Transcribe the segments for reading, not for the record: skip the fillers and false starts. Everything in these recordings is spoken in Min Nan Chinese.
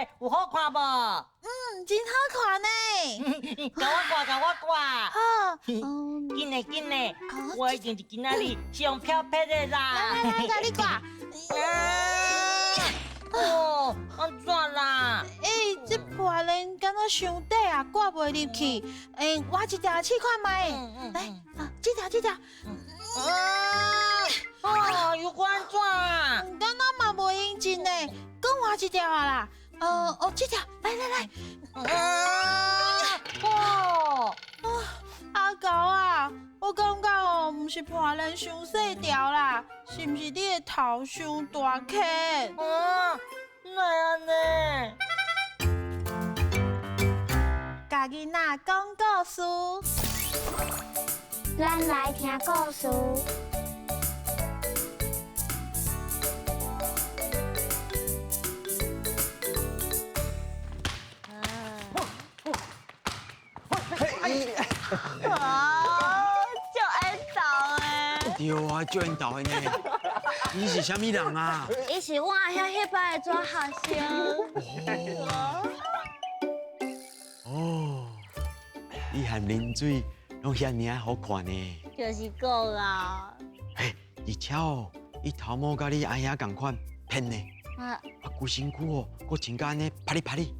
的，有好看無？嗯，真好看呢。共我掛，共我掛。好，緊嘞緊嘞，我已經是今仔日上飄撇的啦。來來來，共你掛。哦，按怎啦？欸，這破鏈敢若傷短啊，掛袂入去。欸，我一條試看覓。來，啊，這條這條。啊，哦，又按怎？敢若嘛無用盡呢，閣換一條啊啦。哦，這條，來來來。啊，哦，阿狗啊，我感覺哦，毋是破鏈傷細條啦，是毋是你的頭傷大顆？啊，哪會按呢？共囡仔講故事，咱來聽故事。哦，足缘投的。對啊，足緣投的呢。伊是啥物人啊？伊是阮阿兄彼擺的轉學生。哦，伊含啉水攏遐爾仔好看呢。就是講啊。嘿，而且哦，伊頭毛佮你阿兄仝款編的。啊。啊，規身軀哦，閣穿甲按呢啪哩啪哩。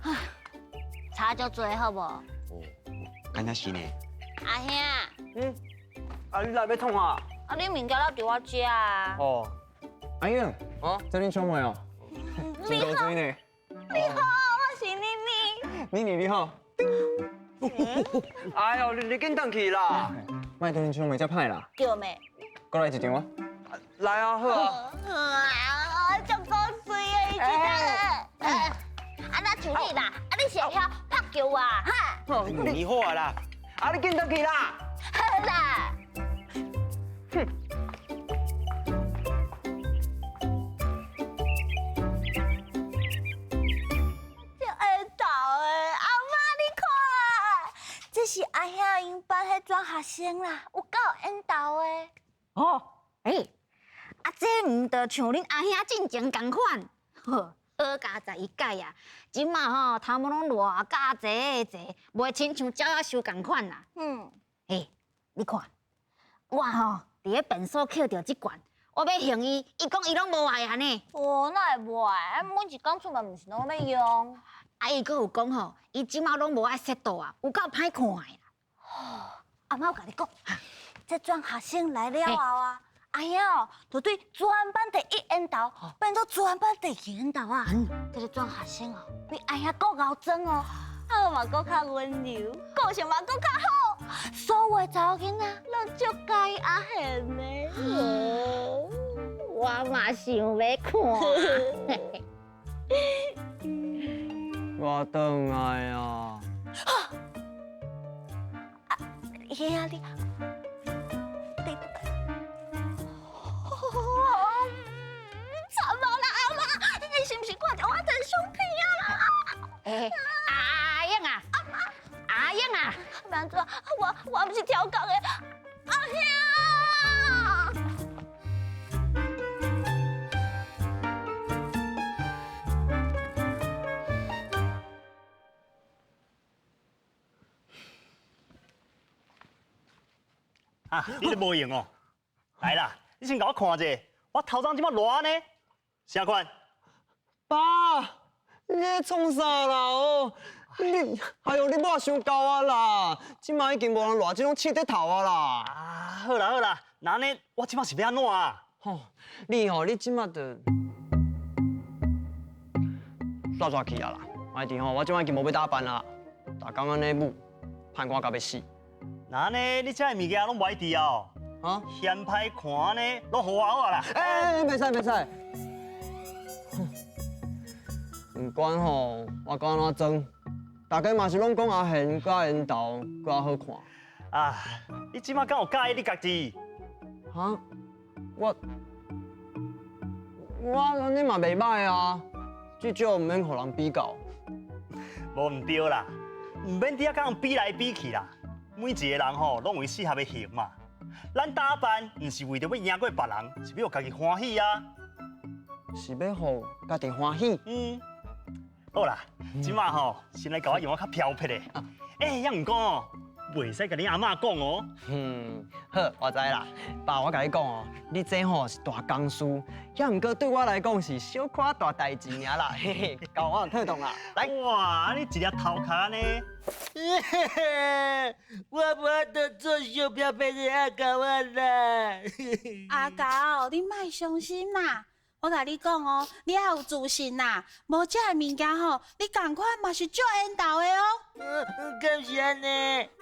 差足濟好無？哦，敢若是呢。阿兄。嗯。啊，你來欲創啥？啊，你物件攏佇我遮啊。哦。阿英，哦，這恁小妹哦。你好。你你好，我是妮妮。妮妮你好。哎喲，你緊轉去啦！莫對恁小妹遮歹啦。叫咩？閣來一場啊！來啊，好啊。啊，足古錐的，伊這個。啊，那像你啦，啊，你是會曉拍球啊？哈。你好啊啦。啊，你緊轉去啦！好啦。哼。足缘投的，阿嬤你看，這是阿兄𪜶班彼轉學生啦，有夠緣投的。哦，欸，啊，這毋就像恁阿兄進前仝款，呵，好佳哉伊改啊，這馬吼頭毛攏亂甲濟濟，袂親像鳥仔獸仝款啦。嗯，欸，你看，我吼佇咧便所抾著這罐，我欲還伊，伊講伊攏無愛啊呢。哦，哪會無愛？啊，每一工出門毋是攏欲用。啊，伊閣有講吼，伊這馬攏無愛洗肚啊，有夠歹看的啦。哦，阿嬤，我共你講，這轉學生來了後啊，阿兄哦，就對全班第一緣投，變做全班第二緣投啊。這个轉學生哦，比阿兄閣𠢕裝哦，啊嘛閣較溫柔，個性嘛閣較好，所有的查某囡仔攏足佮意阿賢的。我嘛想欲看。我轉來啊！啊，兄你，你，惨无啦，阿嬤，你是毋是看著我爿相片啊？欸，阿英啊，阿英啊，欲按怎？我毋是超工的，阿兄。啊，你都無閒哦，來啦，你先共我看者，我頭鬃這馬偌呢？啥款？爸，你咧創啥啦？哦，你，哎喲，你抹傷厚啊啦！這馬已經無人蹩這種刺竹頭啊啦！啊，好啦好啦，那按呢，我這馬是欲按怎啊？吼，你吼，你這馬就煞煞去啊啦！莫提吼，我這馬已經無欲打扮啦，逐工按呢舞，歹看甲欲死。那按呢，你這个物件攏無愛挃哦？啊？嫌歹看呢，攏予我啊啦！欸，袂使袂使。毋管吼，我講按怎裝，大家嘛是攏講阿賢佮𪜶兜較好看。啊，你這馬敢有佮意你家己？哈？我按呢嘛袂䆀啊，至少毋免予人比較。無毋對啦，毋免佇遐共人比來比去啦。每一个人吼，攏有伊適合的型嘛。咱打扮毋是為著欲贏過別人，是欲予家己歡喜啊。是欲予家己歡喜。嗯。好啦，這馬吼，先來共我用我較飄撇的。欸，猶毋過哦，袂使共你阿嬤講哦。嗯，好，我知啦。爸，我共你講哦，你這吼是大工事，猶毋過對我來講是小可大代誌爾啦。嘿嘿，夠我推動啦。來，哇，你一粒頭殼呢？我無法度做小飄撇的阿狗仔啦。阿狗，你莫傷心啦。我共你講哦，你要有自信啦，無這个物件吼，你仝款嘛是足緣投的哦。敢是按呢？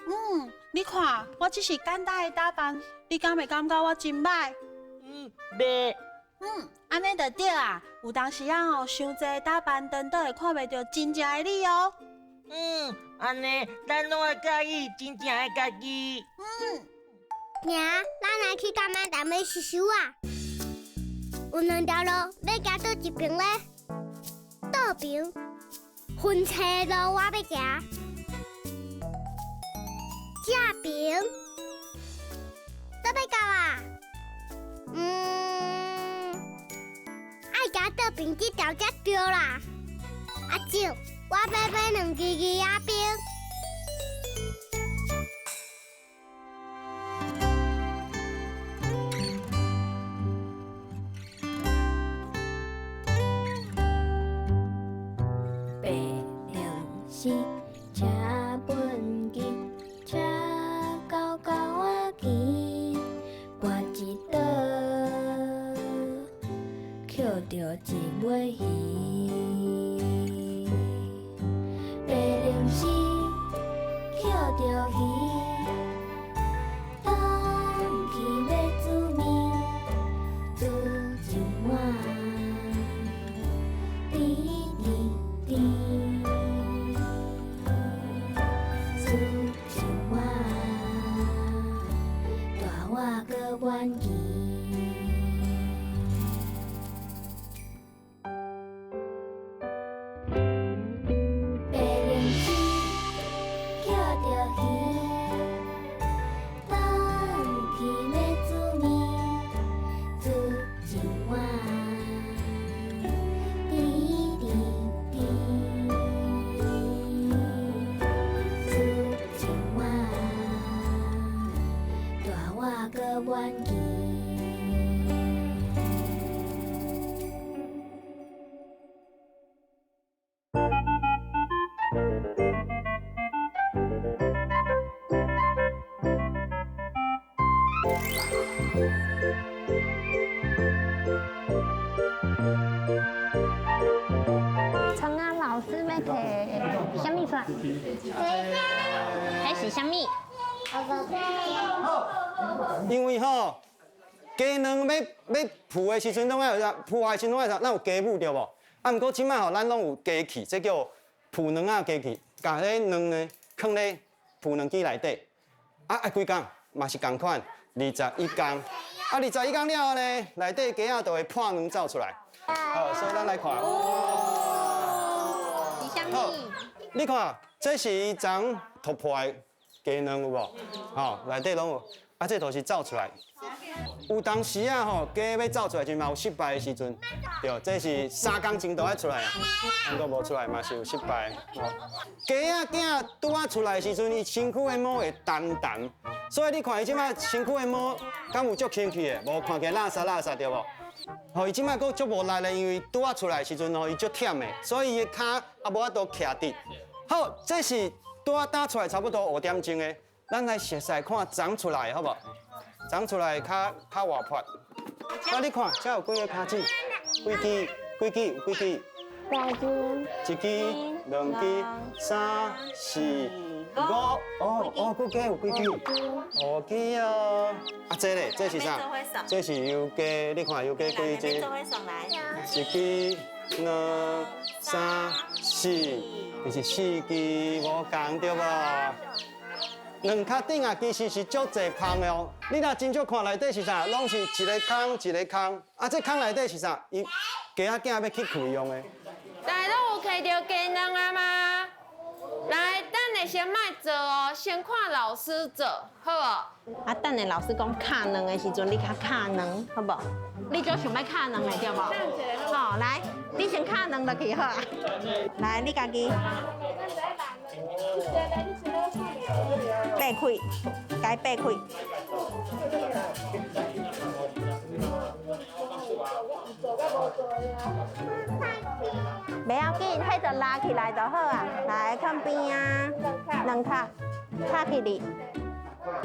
嗯，你看，我只是簡單的打扮，你敢會感覺我真歹？嗯，袂。嗯，按呢就對啊。有當時仔吼，傷濟打扮，顛倒會看袂著真正的你哦。嗯，按呢，咱攏會佮意真正的家己。嗯。娘，咱來去柑仔店買壽司啊。有兩條路，欲行佗一爿咧？倒爿，分岔路我欲行。這爿，佗欲到啊？嗯，愛行倒爿這條才對啦。阿叔，我欲買兩支魚仔冰。白龍絲車畚箕，車狗狗仔墘，跋一倒，抾著一尾魚。白龍絲抾著魚，轉去欲煮麵，煮一碗甜甜甜，煮一碗大碗閣滿甜。白龍絲抾著魚，轉去欲煮麵，煮一碗甜甜甜，煮一碗大碗閣滿甜。聰啊，老師欲提啥物出來？彼是啥物？因為吼，雞卵欲孵的時陣，攏愛有啥？孵的時陣攏愛啥？咱有雞母對無？啊，毋過這擺吼，咱攏有機器，這叫孵卵仔機器，共彼卵呢囥咧孵卵機內底。啊，愛幾工？嘛是仝款，21工。啊，21工了後呢，內底雞仔就會破卵走出來。好，所以咱來看。是啥好物？你看，這是伊昨突破的雞卵有無？吼，內底攏有。啊，這就是走出來。有當時啊吼，雞欲走出來時嘛有失敗的時陣，對，這是3工前就愛出來啊，毋過無出來嘛是有失敗。雞仔囝拄仔出來的時陣，伊身軀的毛會澹澹，所以你看伊這擺身軀的毛，敢有足清氣的？無看起來垃圾垃圾對無？吼，伊這擺閣足無力咧，因為拄仔出來的時陣吼，伊足忝的，所以伊的跤也無法度徛直。好，這是拄仔打出來差不多5點鐘的，咱來熟似看長出來，好無？長出來較活潑。啊，你看，這有幾个跤趾？幾支？幾支？幾支？一支、兩支、三、四、五。哦哦，閣加有幾支？5支哦。啊，這咧，這是啥？這是油雞，你看油雞幾支？一支、兩、三、四，就是4支，無仝對無？卵殼頂啊，其實是足濟空的哦。你若真少看內底是啥，攏是一個空一個空。啊，這空內底是啥？伊雞仔囝欲去開用的。大家攏有摕著雞卵啊嗎？來，等下先莫做哦，先看老師做，好無？啊，等下老師講敲卵的時陣，你較敲卵，好無？你足想欲敲卵的對無？好，來，你先敲卵落去好啊。來，你家己掰開，共掰開。袂要緊，彼就拉起來就好啊。來，看邊啊，兩卡，卡起來。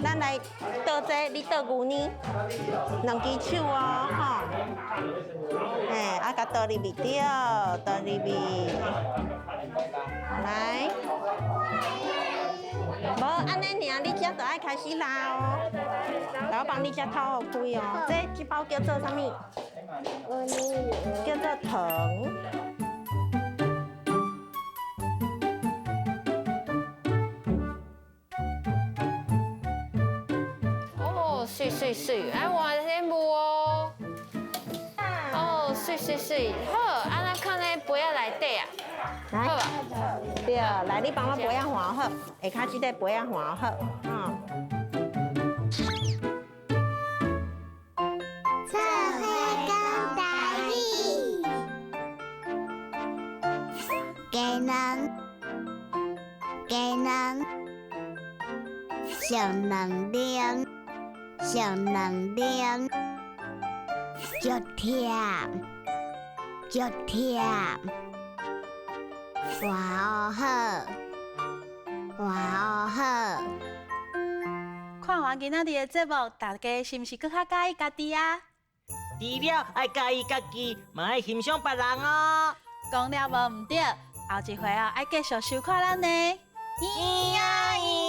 咱來倒這，你倒牛奶，兩支手哦，吼。嘿，啊，共倒入去，對，倒入去。來，無按呢爾，你這就愛開始拉哦。來，我幫你這頭予開哦。這這包叫做啥物？叫做糖。哦，媠媠媠，愛換新布哦。哦，媠媠媠，好，啊，咱囥咧杯仔內底啊。來，對，來，你幫我杯仔換好，下跤這個杯仔換好，嗯。做伙講台語，雞卵，雞卵，上兩奶，上兩奶，足忝，足忝，換好，換好。看完今仔日的節目，大家是毋是閣較佮意家己啊？除了愛佮意家己，嘛愛欣賞別人哦。講了無毋對，後一回哦，愛繼續收看咱的。咿呀咿。